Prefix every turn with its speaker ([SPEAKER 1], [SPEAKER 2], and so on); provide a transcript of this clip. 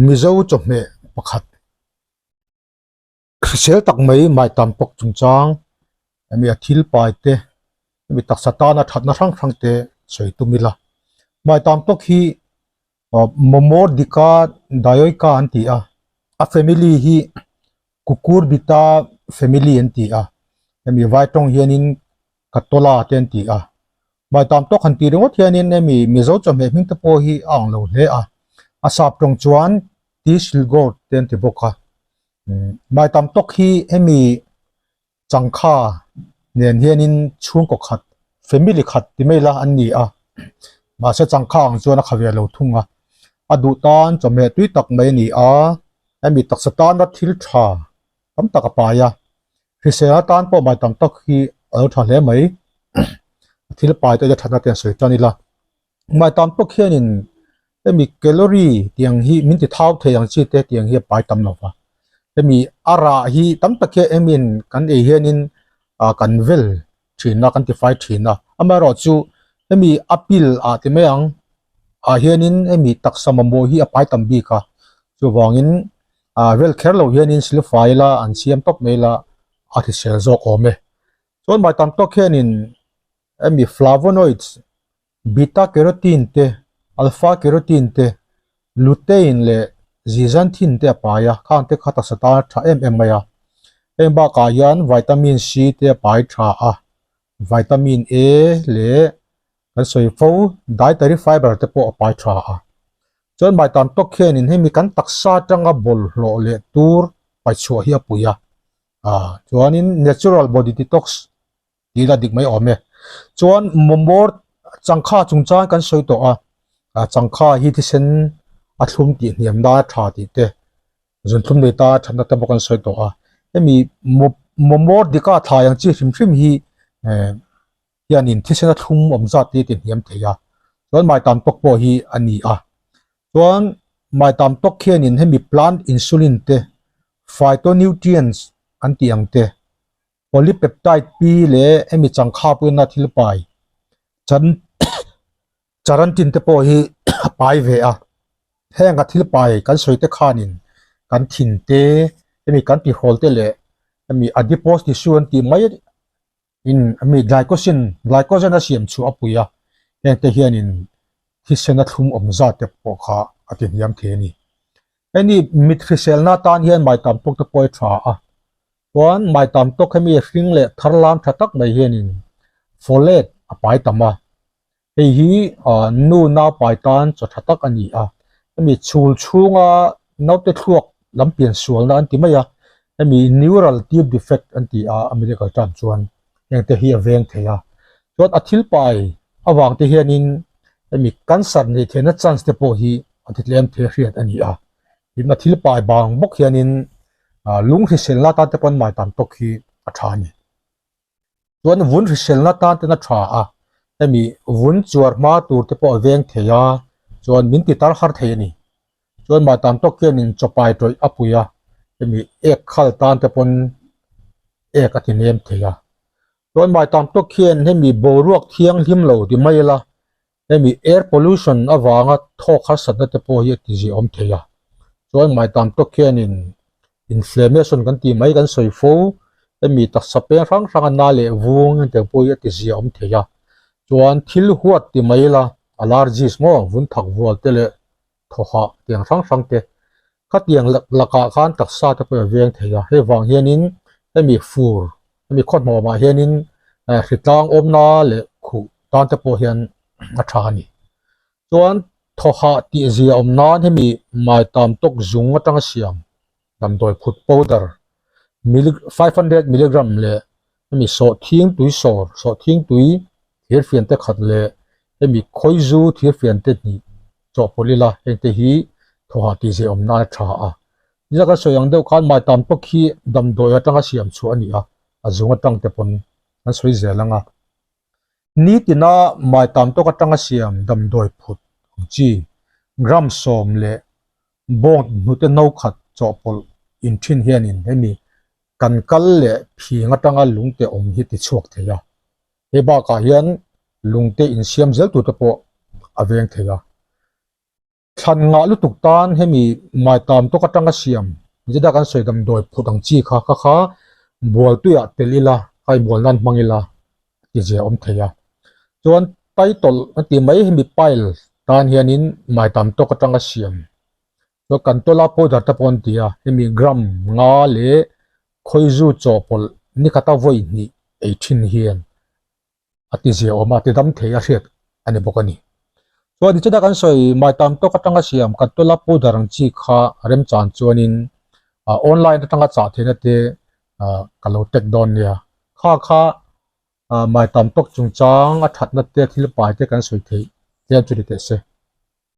[SPEAKER 1] Mizo chawhmeh pakhat hrisel tak mai maitam pawk chungchang hemi a thil pai te hemi taksa tana thatna hrang hrang te sawi tum ila. Maitam pawk hi Momordica dioica an ti a, a family hi Cucurbita family an ti a, hemi vai tawng hianin Katola te an ti a. Maitam tawk han tih ringawt hianin hemi Mizo chawhmeh hming te pawh hi a ang lo hle a, a sap tawng chuan Tishilgourd te an ti bawk a. Maitam tawk hi hemi changkha nen hianin chhungkaw khat, family khat ti mai la an ni a, mahse changkha ang chuan a kha ve lo thung a, a duh tan chawhmeh tui tak mai a ni a, hemi taksa tana thil tha tam tak a pai a, hrisel atan pawh mai tam tak hi a lo tha hle mai, a thil pai te a thatna te an sawi tan ila, mai tam tawk hianin hemi calorie tiang hi min ti thau thei ang chi te tiang hi a pai tam lo va, hemi a rah hi tam tak hian emiin kan ei hianin ah kan vel thin a kan ti fai thin a, amaherawhchu hemi a pil ah ti mai ang ah hianin hemi taksa mamawh hi a pai tam bik a, chuvangin ah vel kher lo hianin silfai la an siam tawp mai la a hrisel zawk awm e. Chuan mai tam tawk hianin hemi flavonoids beta carotene te alpha carotene te lutein leh zeaxanthin te a pai a khang te kha taksa tan a tha em em mai a heng bakah hian vitamin C te a pai tha a vitamin A leh kan sawi fo dietary fiber te pawh a pai tha a chuan mai tam tawk hianin hemi kan taksa atanga bawlhhlawh leh tur paichhuah hi a pui a ah chuanin natural body detox tih la dik mai awm e. Chuan mawmawr changkha chungchang kan sawi tawh a, ah changkha hi thisen a thlum tih hniam na tha tih te zunthlum nei ta thatna te bawk an sawi tawh a. Hemi mawmawr dika thlai ang chi hrim hrim hi eh hianin thisen a thlum awm zat te ti hniam thei a, chuan maitam tawk pawh hi a ni a. Chuan maitam tawk hianin hemi plant insulin te phytonutrients an tih ang te Polypeptide P leh hemi changkha pawhin a thil pai chan charantin te pawh hi a pai ve a, heng a thil pai kan sawi te khanin kan thin te hemi kan tihrawl te leh hemi adipose tissue an tih mai in hemi glycosin glycogen a siam chhuah a pui a, heng te hianin thisen a thlum awm zat te pawh kha a ti hniam thei a ni. Hemi mit hriselna atan hian maitam tawk te pawh hi tha a, Chuan mai tam tawk hemi hring leh thar lam tha tak mai hianin folate a pai tam a, hei hi nu nau pai tan chaw tha tak a ni a, hemi chhul chhunga naute thluak lam pian sualna an ti mai a, hemi neural tube defect an ti a a medical term chuan heng te hi a veng thei a, chuan a thil pai avang te hianin hemi cancer neih theihna chance te pawh hi a ti tlem thei hriat a ni a. Tin a thil pai bang bawk hianin lung hriselna atan te pawn mai tam tawk hi a tha a ni. Chuan vun hriselna tan ten a tha a, hemi vun chuar hma tur te pawh a veng thei a, chuan min ti tar har thei a ni. Chuan mai tam tawk hianin chawpai tawih a pui a, hemi ek khal tan te pawn ek a ti nem thei a. Chuan mai tam tawk hian hemi boruak thianghlim lo ti mai ila Hemi air pollution avanga thawk harsatna te pawh hi a ti ziahawm thei a, chuan maitam tawk hianin inflammation kan tih mai kan sawi fo, hemi taksa peng hrang hranga na leh vung hetiang pawh hi a ti ziahawm thei a, chuan thil huat ti mai ila allergies maw vun thak vual te leh thawhah tiang hrang hrang te khatiang lakah khan taksa te pawh a veng thei a, hei vang hianin hemi fur hemi khaw hnawmah hianin hritlang awmna leh khuh tan te pawh hian a tha a ni. Chuan thawhah tih zia awm nan hemi maitam tawk zung atanga siam damdawi phut powder 500 milligram leh hemi sawhthing tui sawr sawhthing tui thirfian te khat leh hemi khawizu thirfian te hnih chawhpawlh ila heng te hi thawhah tih zia awm nan a tha a. Nila kan sawi ang deuh khan maitam tawk hi damdawi atanga siam chhuah a ni a, a zung atang te pawn kan sawi zel ang a. Nitina maitam tawk atanga siam damdawi phut ang chi gram 10 leh bawng hnute no khat chawhpawlh in thin hianin hemi kan kal leh phing atanga lungte awm hi ti chhuak thei a. Hei bakah hian lungte insiam zel tur te pawh a veng thei a. Thlan ngah lutuk tan hemi maitam tawk atanga siam zeta kan sawi damdawi phut ang chi kha kha kha bual tuiah tel ila kai bual nan hmang ila ti zia awm thei a. Chuan title a tih mai hemi pile tan hianin maitam tawk atanga siam chuan kan tawla powder te pawh an ti a, hemi gram nga leh khawizu chawhpawlh nikhata vawi hnih ei thin hian a ti zia awm a, ti dam thei a hriat a ni bawk a ni. Chuan tichuan kan sawi mai tam tawk atanga siam kan tawla powder ang chi kha remchan chuanin online atanga chah theihna te ka lo tag dawn nia. Kha kha mai tam tawk chungchang a thatna te thil pai te kan sawi theih tlem chu ni teh se.